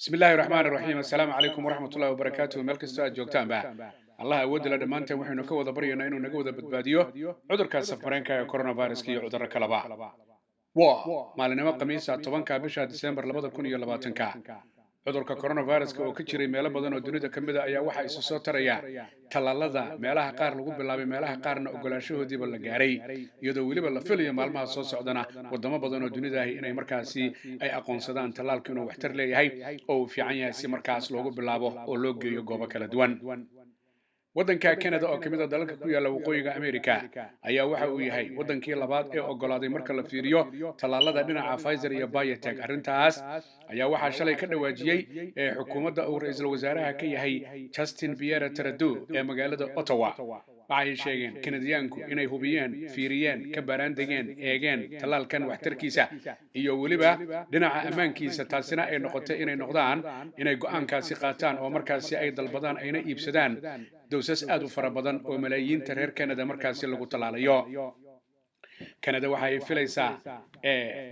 Bismi illaahi raxmaan raxiim. Assalaamu calaykum waraxmatullahi wabarakaatuhu. Meel kastoo aad joogtaanba, Allah awoodda la dhammaanteen waxaynu ka wada baryaynaa inuu naga wada badbaadiyo cudurka safmareenka ee coronaviruska iyo cudurro kaleba. Waa maalinimo Khamiisa, 10-ka bisha Disembar 2020-ka. Cudurka coronaviruska oo ka jiray meelo badan oo dunida ka mid a ayaa waxaa isu soo taraya tallaalada, meelaha qaar lagu bilaabay, meelaha qaarna ogolaanshahoodiiba la gaaray, iyadoo weliba la filayo maalmaha soo socdana wadamo badan oo dunida ahi inay markaasi ay aqoonsadaan tallaalku inuu waxtar leeyahay oo uu fiican yahay, si markaas loogu bilaabo oo loo geeyo goobo kala duwan. Waddanka Canada oo kamid a dalalka ku yaalla Waqooyiga America ayaa waxa uu yahay waddankii labaad ee ogolaaday marka la fiiriyo tallaalada dhinaca Pfizer iyo BioNTech. Arrintaas ayaa waxaa shalay ka dhawaajiyey ee xukuumadda uu ra-iisul wasaaraha ka yahay Justin Pierre Trudeau ee magaalada Ottawa. Waxay sheegeen Kanadiyaanku inay hubiyeen, fiiriyeen, ka baaraandegeen, eegeen tallaalkan waxtarkiisa iyo weliba dhinaca ammaankiisa, taasina ay noqotay inay noqdaan inay go'aankaasi qaataan oo markaasi ay dalbadaan ayna iibsadaan doses aad u fara badan oo malaayiinta reer Canada markaasi lagu tallaalayo. Canada waxa ay filaysaa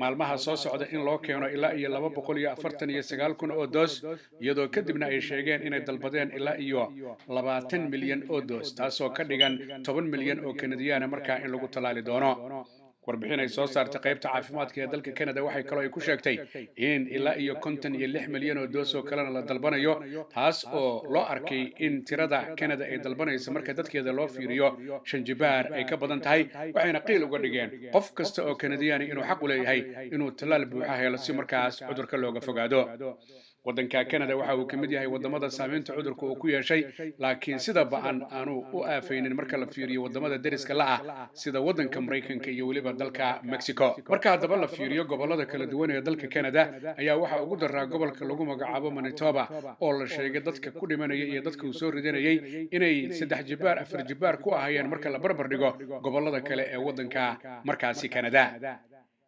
maalmaha soo socda in loo keeno ilaa iyo 249,000 oo dose, iyadoo kadibna ay sheegeen inay dalbadeen ilaa iyo 20 milyan oo dose, taasoo ka dhigan 10 milyan oo Kanadiyaana markaa in lagu tallaali doono. Warbixin ay soo saartay qaybta caafimaadka ee dalka Canada waxay kaloo ay ku sheegtay in ilaa iyo 56 milyan oo dose oo kalena la dalbanayo, taas oo loo arkay in tirada Canada ay dalbanayso marka dadkeeda loo fiiriyo shan jibaar ay ka badan tahay. Waxayna qiil uga dhigeen qof kasta oo Kanadiyaani inuu xaq u leeyahay inuu tallaal buuxa helo si markaas cudurka looga fogaado. Waddanka Canada waxa uu ka mid yahay waddamada saameynta cudurka uu ku yeeshay, laakiin sida ba'an aanu u aafaynin marka la fiiriyo waddamada deriska la ah, sida waddanka Maraykanka iyo weliba dalka Mexico. Marka haddaba la fiiriyo gobollada kala duwan ee dalka Canada ayaa waxaa ugu daraa gobolka lagu magacaabo Manitoba, oo la sheegay dadka ku dhimanaya iyo dadka uu soo ridanayay inay saddex jibaar, afar jibaar ku ahayeen marka la barbar dhigo gobollada kale ee waddanka markaasi Canada.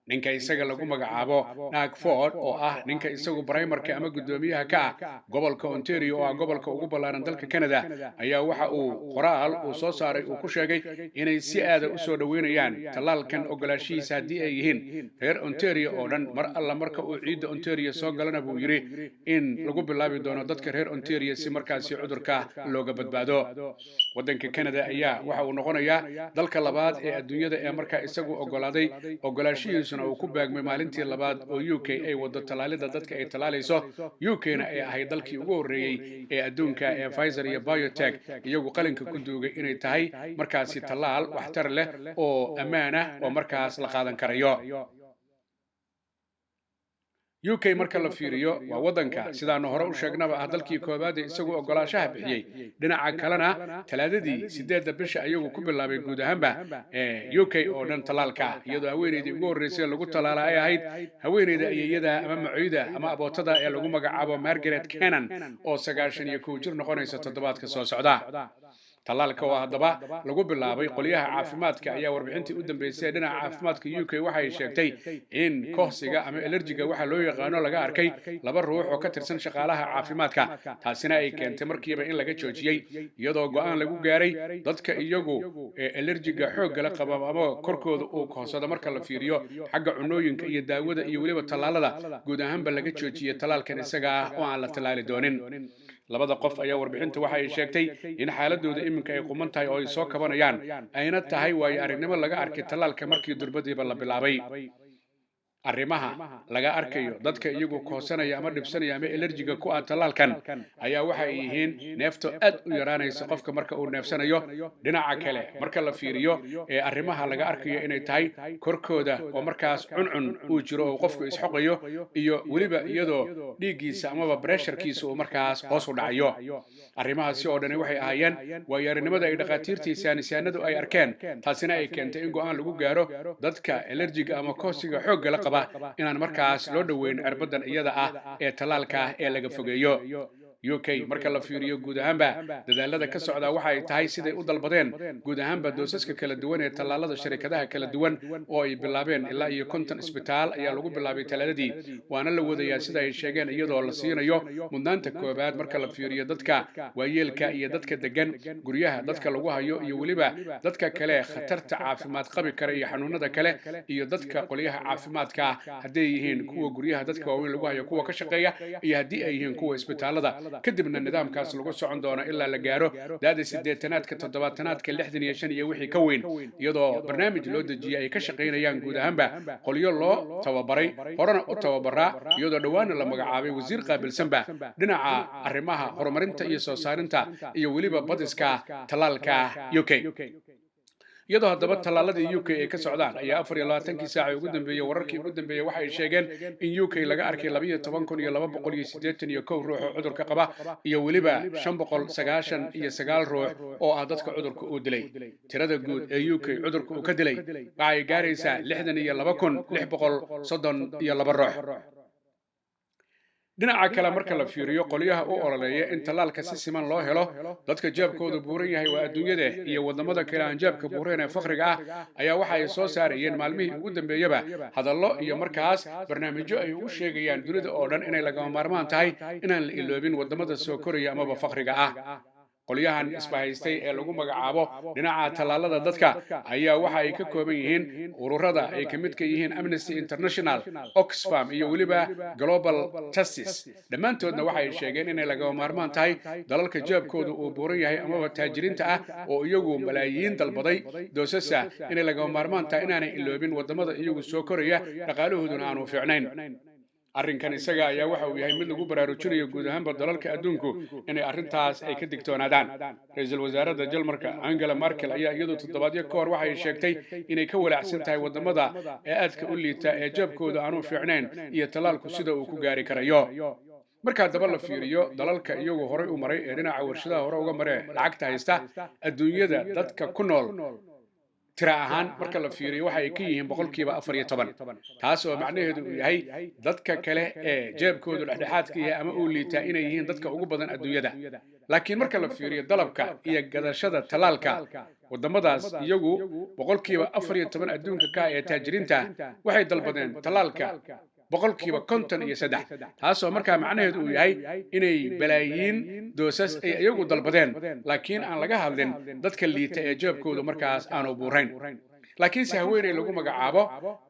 Ninka isaga lagu magacaabo Doug Ford, oo ah ninka isagu premier-ka ama guddoomiyaha ka ah gobolka Ontario, oo ah gobolka ugu ballaaran dalka Canada, ayaa waxa uu qoraal uu soo saaray uu ku sheegay inay si aada u soo dhoweynayaan tallaalkan ogolaashihiisa haddii ay yihiin reer Ontario oo dhan. Mar alla marka uu ciidda Ontario soo galana, buu yidhi, in lagu bilaabi doono dadka reer Ontario si markaasi cudurka looga badbaado. Waddanka Canada ayaa waxa uu noqonayaa dalka labaad ee adduunyada ee markaa isagu ogolaaday, ogolaashihiisuna uu ku beegmay maalintii labaad oo UK ay wado tallaalida dadka ay tallaalayso, UK-na ay ahayd dalkii ugu horreeyey ee adduunka ee Pfizer iyo BioNTech iyagu qalinka ku duugay inay tahay markaasi tallaal waxtar leh oo ammaan ah oo markaas la qaadan karayo. UK marka la fiiriyo waa waddanka, sidaanu hore u sheegnaba, ah dalkii koowaad ee isagu ogolaashaha bixiyey. Dhinaca kalena, Talaadadii 8-da bisha ayagu ku bilaabay guud ahaanba UK oo dhan tallaalka, iyadoo haweeneydii ugu horreysay lagu tallaala ay ahayd haweeneyda ayeeyada ama macoyda ama abootada ee lagu magacaabo Margaret Cannon, oo 91 jir noqonaysa toddobaadka soo socda. Tallaalka oo haddaba lagu bilaabay qolyaha caafimaadka ayaa warbixintii u dambeysay ee dhinaca caafimaadka UK waxay sheegtay in kohsiga ama allergy-ga waxa loo yaqaano laga arkay laba ruux oo ka tirsan shaqaalaha caafimaadka, taasina ay keentay markiiba in laga joojiyey, iyadoo go'aan lagu gaaray dadka iyagu allergy-ga xoogga la qaba ama korkooda uu kohsado marka la fiiriyo xagga cunooyinka iyo daawada iyo weliba tallaalada guud ahaanba laga joojiyey tallaalkan isaga ah oo aan la tallaali doonin. Labada qof ayaa warbixinta waxa ay sheegtay in xaaladooda iminka ay quman tahay oo ay soo kabanayaan, ayna tahay waayo aragnimo laga arkay tallaalka markii durbadiiba la bilaabay. Arrimaha laga arkayo dadka iyagu koosanaya ama dhibsanaya ama allergy-ga ku ah tallaalkan ayaa waxa ay yihiin neefto aad u yaraanaysa qofka marka uu neefsanayo. Dhinaca kale, marka la fiiriyo ee arrimaha laga arkayo inay tahay korkooda oo markaas cuncun uu jiro oo qofku isxoqayo, iyo weliba iyadoo dhiiggiisa amaba pressure-kiisa uu markaas hoos u dhacayo. Arrimahaasi oo dhani waxay ahaayeen waayo aragnimada ay dhakhaatiirtii saanisaanadu ay arkeen, taasina ay keentay in go'aan lagu gaaro dadka allergy-ga ama koosiga xoogga la qaba inaan markaas loo dhoweyn cirbadan iyada ah ee tallaalka ah ee laga fogeeyo. UK marka la fiiriyo guud ahaanba dadaalada ka socdaa waxa ay tahay siday u dalbadeen guud ahaanba doosaska kala duwan ee tallaalada sharikadaha kala duwan oo ay bilaabeen. Ilaa iyo 50 isbitaal ayaa lagu bilaabay Talaadadii, waana la wadayaa sida ay sheegeen, iyadoo la siinayo mudnaanta koobaad marka la fiiriyo dadka waayeelka iyo dadka degan guryaha dadka lagu hayo iyo weliba dadka kale khatarta caafimaad qabi kara iyo xanuunada kale, iyo dadka qolyaha caafimaadka ah, hadday yihiin kuwa guryaha dadka waaweyn lagu hayo kuwa ka shaqeeya iyo haddii ay yihiin kuwa isbitaalada. Kadibna nidaamkaas lagu socon doono ilaa la gaaro da'da 80-aadka, 70-aadka, 65 iyo wixii ka weyn, iyadoo barnaamij loo dejiyay ay ka shaqaynayaan guud ahaanba qolyo loo tababaray, horena u tababaraa, iyadoo dhowaana la magacaabay wasiir qaabilsanba dhinaca arrimaha horumarinta iyo soo saarinta iyo weliba badiska tallaalka UK. Iyadoo haddaba tallaaladii UK ay ka socdaan ayaa 24-kii saaci ugu dambeeyey, wararkii ugu dambeeyey waxay sheegeen in UK laga arkay 12,281 ruux oo cudurka qaba iyo weliba 599 ruux oo ah dadka cudurka uu dilay. Tirada guud ee UK cudurka uu ka dilay waxay gaaraysaa 62,632 ruux. Dhinaca kale marka la fiiriyo, qolyaha u ololeeya in tallaalka si siman loo helo dadka jeebkoodu buuran yahay waa adduunyada iyo wadamada kale aan jeebka buurayn ee faqriga ah ayaa waxa ay soo saarayeen maalmihii ugu dambeeyaba hadallo iyo markaas barnaamijyo ay ugu sheegayaan dunida oo dhan inay lagama maarmaan tahay inaan la iloobin wadamada soo koraya amaba faqriga ah. Qolyahan isbahaystay ee lagu magacaabo dhinaca tallaalada dadka ayaa waxa ay ka kooban yihiin ururada ay ka midka yihiin Amnesty International, Oxfam iyo weliba Global Justice. Dhammaantoodna waxa ay sheegeen inay lagama maarmaan tahay dalalka jeebkooda uu buuran yahay amaba taajiriinta ah oo iyagu malaayiin dalbaday doosasa inay lagama maarmaan tahay inaanay iloobin wadamada iyagu soo koraya, dhaqaalahooduna aanu fiicnayn. Arrinkan isaga ayaa waxa uu yahay mid lagu baraarujinayo guud ahaanba dalalka adduunku inay arrintaas ay ka digtoonaadaan. Ra-iisul wasaaradda Jarmalka Angela Merkel ayaa iyadu toddobaadyo ka hor waxay sheegtay inay ka walaacsan tahay wadamada ee aadka u liita ee jeebkooda aanu fiicnayn iyo tallaalku sida uu ku gaari karayo. Markaa daba la fiiriyo dalalka iyagu horay u maray ee dhinaca warshadaha hore uga maree lacagta haysta, adduunyada dadka ku nool tira ahaan marka la fiiriyo waxa ay ka yihiin 14%, taas oo macnaheedu uu yahay dadka kale ee jeebkoodu dhexdhexaadka yahay ama uu liitaa inay yihiin dadka ugu badan adduunyada. Laakiin marka la fiiriyo dalabka iyo gadashada tallaalka, waddamadaas iyagu 14% adduunka ka ah ee taajiriinta waxay dalbadeen tallaalka 53%, taasoo markaa macnaheedu uu yahay inay balaayiin doosas ay iyagu dalbadeen, laakiin aan laga hadlin dadka liita ee jeebkoodu markaas aanu buurayn. Laakiinse haweeney lagu magacaabo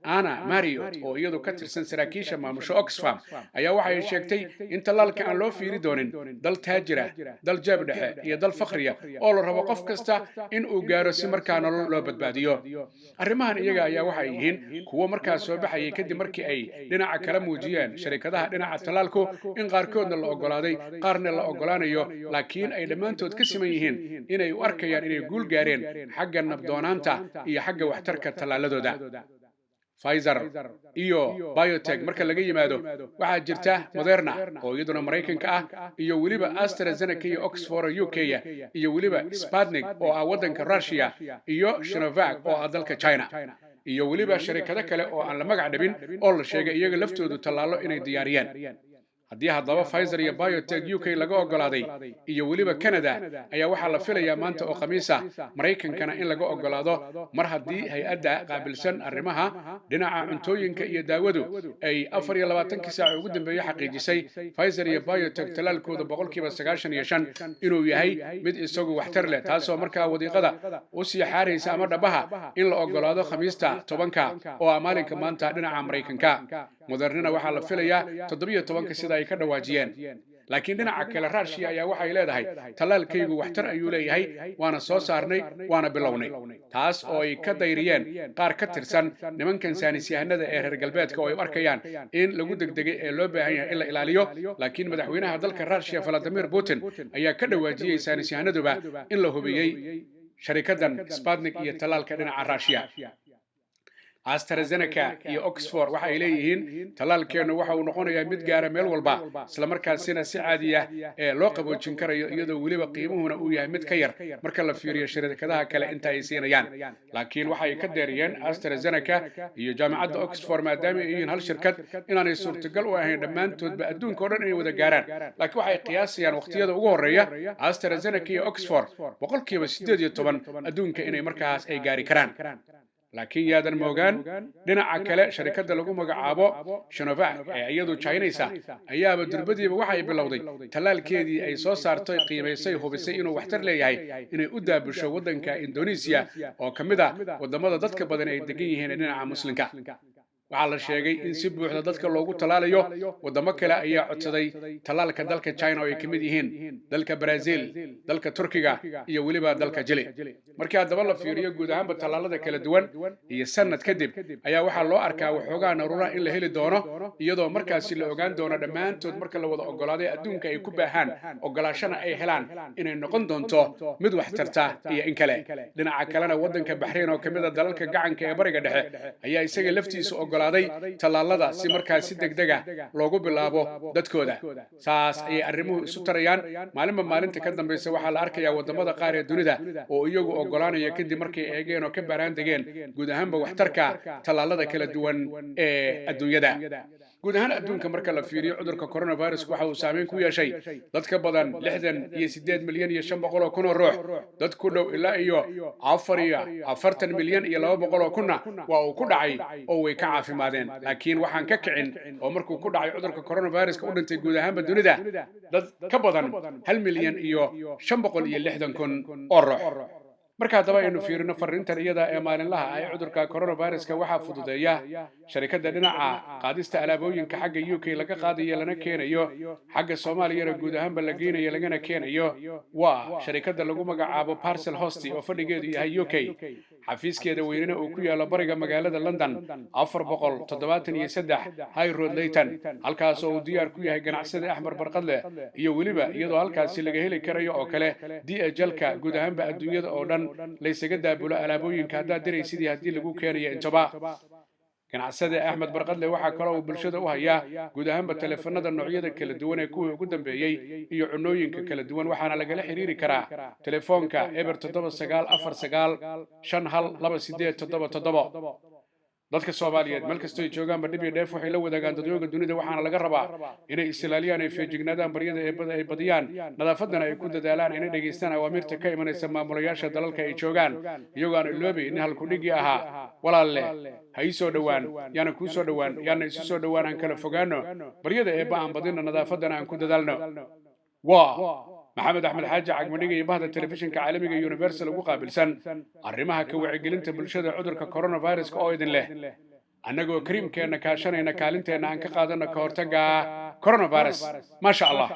Anna Marriott oo iyadu ka tirsan saraakiisha maamusho Oxfam ayaa waxay sheegtay in tallaalka aan loo fiiri doonin dal taajira, dal jeeb dhexe iyo dal fakhriya, oo la rabo qof kasta in uu gaaro si markaa nolol loo badbaadiyo. Arrimahan iyaga ayaa waxay yihiin kuwo markaa soo baxayay kadib markii ay dhinaca kala muujiyeen sharikadaha dhinaca tallaalku in qaarkoodna la ogolaaday, qaarna la ogolaanayo, laakiin ay dhammaantood ka siman yihiin inay u arkayaan inay guul gaareen xagga nabdoonaanta iyo xagga waxtarka tallaaladooda. Pfizer iyo BioNTech marka laga yimaado, waxaa jirta Moderna oo iyaduna Maraykanka ah, iyo weliba AstraZeneca iyo Oxford oo UK, iyo weliba Sputnik oo ah waddanka Russia, iyo Sinovac oo ah dalka China, iyo weliba sharikado kale oo aan la magac dhabin oo la sheegay iyaga laftoodu tallaalo inay diyaariyeen. Haddii haddaba Pfizer iyo BioNTech UK laga ogolaaday iyo weliba Canada, ayaa waxaa la filayaa maanta oo Khamiisa Maraykankana in laga ogolaado, mar haddii hay-adda qaabilsan arrimaha dhinaca cuntooyinka iyo daawadu ay 24-kii saac ugu dambeeye xaqiijisay Pfizer iyo BioNTech tallaalkooda 95% inuu yahay mid isagu waxtar leh, taasoo markaa wadiiqada usii xaaraysa ama dhabaha in la ogolaado Khamiista 10-ka oo ah maalinka maanta dhinaca Maraykanka. Modernana waxaa la filayaa 17-ka sida ay ka dhawaajiyeen. Laakiin dhinaca kale Russia ayaa waxay leedahay tallaalkaygu waxtar ayuu leeyahay, waana soo saarnay, waana bilownay, taas oo ay ka dayriyeen qaar ka tirsan nimankan saanisyahanada ee reer galbeedka oo ay u arkayaan in lagu degdegay ee loo baahan yahay in la ilaaliyo. Laakiin madaxweynaha dalka Russia Vladimir Putin ayaa ka dhawaajiyey saanisyahanaduba in la hubiyey sharikadan Sputnik iyo tallaalka dhinaca Russia. AstraZeneca iyo Oxford waxa ay leeyihiin tallaalkeennu waxa uu noqonayaa mid gaara meel walba, islamarkaasina si caadiya ee loo qaboojin karayo, iyadoo weliba qiimuhuna uu yahay mid ka yar marka la fiiriyo shirkadaha kale inta ay siinayaan. Laakiin waxay ka deeriyeen AstraZeneca iyo jaamacadda Oxford, maadaama ay yihiin hal shirkad, inaanay suurtagal u ahayn dhammaantoodba adduunka oo dhan inay wada gaaraan. Laakiin waxay qiyaasayaan waqtiyada ugu horreeya AstraZeneca iyo Oxford 18% adduunka inay markaas ay gaari karaan. Laakiin yaadan moogaan, dhinaca kale sharikadda lagu magacaabo Sinovac ee iyadu Chinaysa ayaaba durbadiiba waxay bilowday tallaalkeedii ay soo saartay, qiimaysay, hubisay inuu waxtar leeyahay, inay u daabusho waddanka Indonesia oo ka mid ah waddamada dadka badan ay degan yihiin dhinaca Muslimka. Waxaa la sheegay in si buuxda dadka loogu tallaalayo. Waddamo kale ayaa codsaday tallaalka dalka China oo ay ka mid yihiin dalka Brazil, dalka Turkiga iyo weliba dalka Jili. Markii haddaba la fiiriyo guud ahaanba tallaalada kala duwan iyo sanad kadib, ayaa waxaa loo arkaa waxoogaa naruura in la heli doono, iyadoo markaasi la ogaan doono dhammaantood marka la wada ogolaaday adduunka ay ku baahaan, ogolaashana ay helaan, inay noqon doonto mid wax tarta iyo in kale. Dhinaca kalena, waddanka Baxrayn oo kamid a dalalka gacanka ee Bariga Dhexe ayaa isaga laftiisa ogolaaday tallaalada si markaas si degdega loogu bilaabo dadkooda. Saas ayay arrimuhu isu tarayaan. Maalinba maalinta ka dambaysa waxaa la arkayaa waddamada qaar ee dunida oo iyagu ogolaanaya kadib markay eegeen oo ka baaraan degeen guud ahaanba waxtarka tallaalada kala duwan ee adduunyada. Guud ahaan adduunka marka la fiiriyo, cudurka coronavirus waxa uu saameyn ku yeeshay dad ka badan 68,500,000 oo ruux. Dad ku dhow ilaa iyo 44,200,000-na waa uu ku dhacay oo way ka caafimaadeen. Laakiin waxaan ka kicin oo markuu ku dhacay cudurka coronaviruska u dhintay guud ahaanba dunida dad ka badan 1,560,000 oo ruux. Marka haddaba aynu fiirino fariintan iyada ee maalinlaha ah ee cudurka coronaviruska, waxaa fududeeya sharikadda dhinaca qaadista alaabooyinka xagga UK laga qaadayo lana keenayo, xagga Soomaaliyana guud ahaanba la geynayo lagana keenayo. Waa sharikadda lagu magacaabo Parcel Host oo fadhigeedu yahay UK, xafiiskeeda weynena uu ku yaalo bariga magaalada London, 473 High Road, Leyton, halkaas oo uu diyaar ku yahay ganacsada Axmed Barqadle, iyo weliba iyadoo halkaasi laga heli karayo oo kale DHL-ka guud ahaanba adduunyada oo dhan laysaga daabulo alaabooyinka haddaad diraysidii haddii lagu keenayo intaba. Ganacsade Axmed Barqadle waxaa kaloo uu bulshada u hayaa guud ahaanba taleefanada noocyada kala duwan ee kuwii ugu dambeeyey iyo cunooyinka kala duwan, waxaana lagala xiriiri karaa telefoonka 0794951287 7. Dadka Soomaaliyeed meel kastoo ay joogaanba dhib iyo dheef waxay la wadaagaan dadyooga dunida, waxaana laga rabaa inay is-ilaaliyaan, ay feejignaadaan, baryada eebada ay badiyaan, nadaafadana ay ku dadaalaan, inay dhegaystaan awaamirta ka imanaysa maamulayaasha dalalka ay joogaan, iyagoo aan iloobayn in halkudhigii ahaa "Walaalle ha ii soo dhowaan, yaana kuu soo dhowaan, yaana isu soo dhowaan, aan kala fogaano, baryada eebba aan badino, nadaafadana aan ku dadaalno." Waa Maxamed Axmed Xaaji Cagmadhiga iyo bahda telefishinka caalamiga Universal ugu qaabilsan arrimaha ka wacyigelinta bulshada cudurka coronaviruska oo idin leh: annagoo kariimkeenna kaashanayna, kaalinteenna aan ka qaadano ka hortagga coronavirus. Maasha Allah.